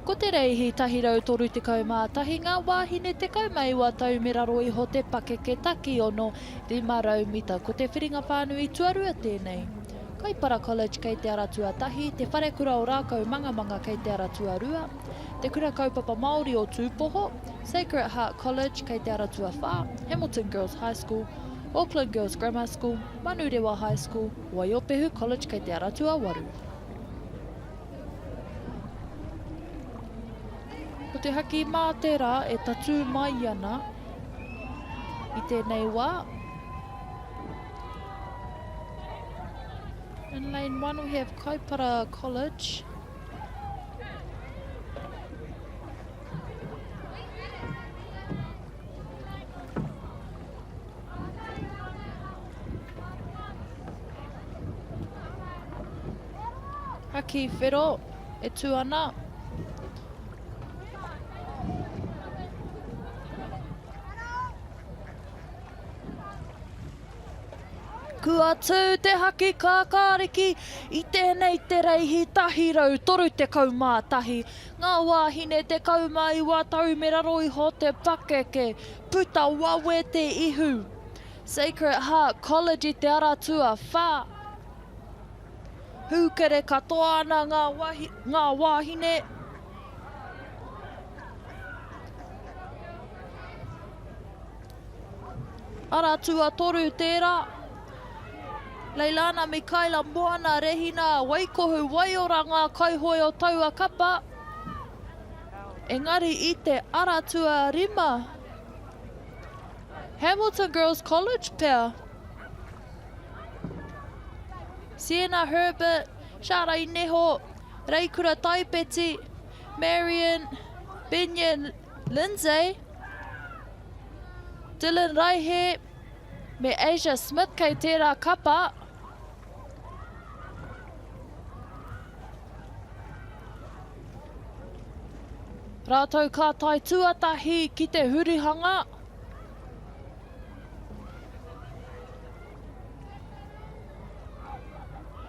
Ko te reihi 131 ngā wāhine 19 tau me raro iho te pakeke takiono 500 mita. Ko te whiringa whānui tuarua tēnei. Kaipara College kei te ara tuatahi, Te Wharekura o Rākaumangamanga kei te ara tuarua, Te Kura Kaupapa Māori o Tūpoho, Sacred Heart College kei te ara tuawhā, Hamilton Girls High School, Auckland Girls Grammar School, Manurewa High School, Waiopehu College kei te ara tuawaru. Ko te haki mā tērā e tatū mai ana i tēnei wā. In lane 1 we have Kaipara College. Haki whero e tū ana. Kua tū te haki kākāriki i tēnei te reihi 131 ngā wāhine 19 tau me raro iho te pakeke, puta wawe te ihu. Sacred Heart College i te ara tuawhā. Hūkere katoa ana ngā, wahi, ngā wāhine. Ara tuatoru tērā. Leilana Mikaela Moana Rehina Waikohu Waiora ngā kaihoe o taua kapa. Engari i te ara tuarima. Hamilton Girls College pea. Sienna Herbert, Shara Ineho, Reikura Taipeti, Marion, Benyon Lindsay, Dylan Raihe me Asia Smith kei tērā kapa. Rātou ka tae tuatahi ki te hurihanga.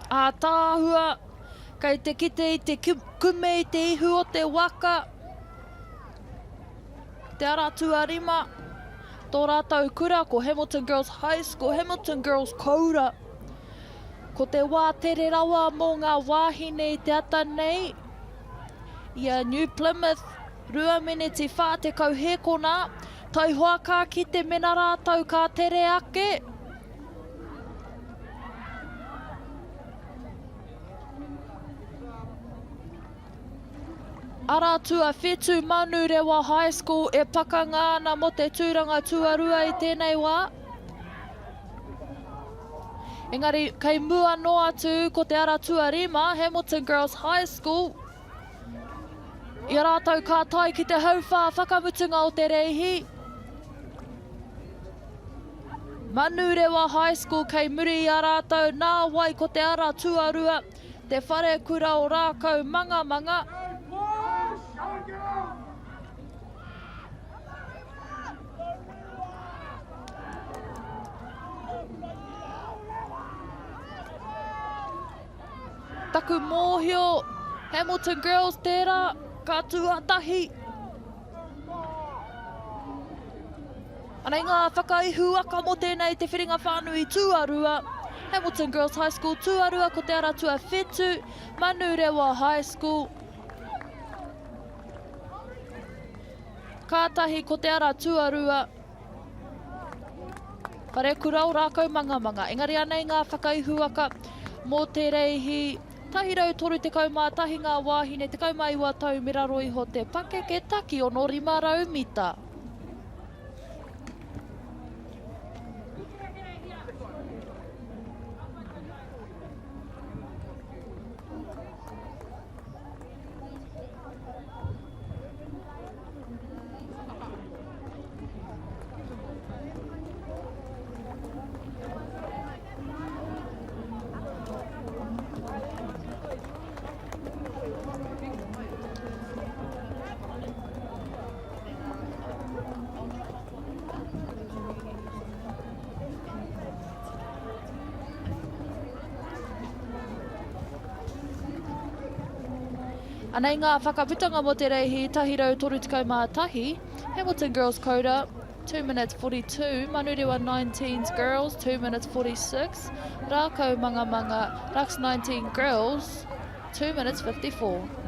Ātaahua, kei te kite i te kume i te ihu o te waka. Te ara tuarima, tō rātou kura ko Hamilton Girls High School, Hamilton Girls Koura. Ko te wā tere rawa mō ngā wāhine i te ata nei, i a New Plymouth, 2 meneti 40 hēkona, taihoa ka kite mena rātou ka tere ake. Ara tuawhitu Manurewa High School e pakanga ana mō te tūranga tuarua i tēnei wā. Engari, kei mua noa atu ko te ara tuarima, Hamilton Girls High School. I a rātou ka tae ki te hauwhā whakamutunga o te reihi. Manurewa High School kei muri i a rātou, nā wai ko te ara tuarua, te wharekura o Rākau Mangamanga. Taku mōhio, Hamilton Girls tērā, ka tuatahi. Anei ngā whakaihuwaka mō tēnei te whiringa whānui tuarua. Hamilton Girls High School tuarua ko te ara tuawhitu, Manurewa High School. Kātahi ko te ara tuarua, Wharekura o Rākaumangamanga. Engari anei ngā whakaihuwaka mō te reihi 131 ngā wāhine 19 tau me raro iho te pakeke takiono 500 mita. Anei ngā whakaputanga mō te reihi 131, Hamilton Girls Koura, 2 minutes 42, Manurewa 19s Girls, 2 minutes 46, Rākau Mangamanga, Raks 19 Girls, 2 minutes 54.